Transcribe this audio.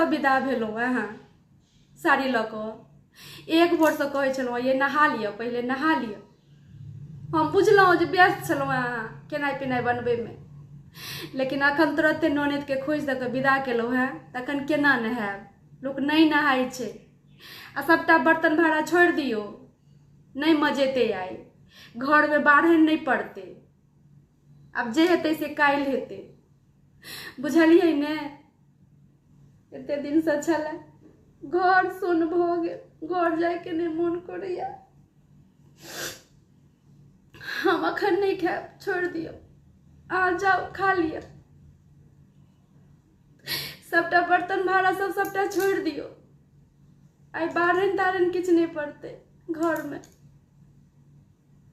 विदा भेलहुँ अहाँ साड़ी लऽ कऽ। एक भोरसँ कहै छलहुँ ये नहा लिअ, पहिले नहा लिअ। हम बुझलहुँ जे व्यस्त छलहुँ अहाँ खेनाइ पिनाइ बनबैमे, लेकिन अखन तुरन्ते ननदिके खोजि दऽ कऽ विदा केलहुँ हेँ, तखन केना नहायब? लोक नहि नहाइ छै। आ सभटा बर्तन भाड़ा छोड़ि दियौ, नहि मजेतै आइ घरमे, बाढ़नि नहि पड़तै। आब जे हेतै से काल्हि हेतै, बुझलियै ने? एते दिनसँ छलै, घर सुन भऽ गेल, घर जायके नहि मोन करैया। हम अखन नहि खायब, छोड़ि दियौ, अहाँ जाउ खा लिअ। सबटा बर्तन भाड़ा सब सबटा छोड़ि दियौ, आइ बाढ़नि ताढ़नि किछु नहि पड़तै घरमे।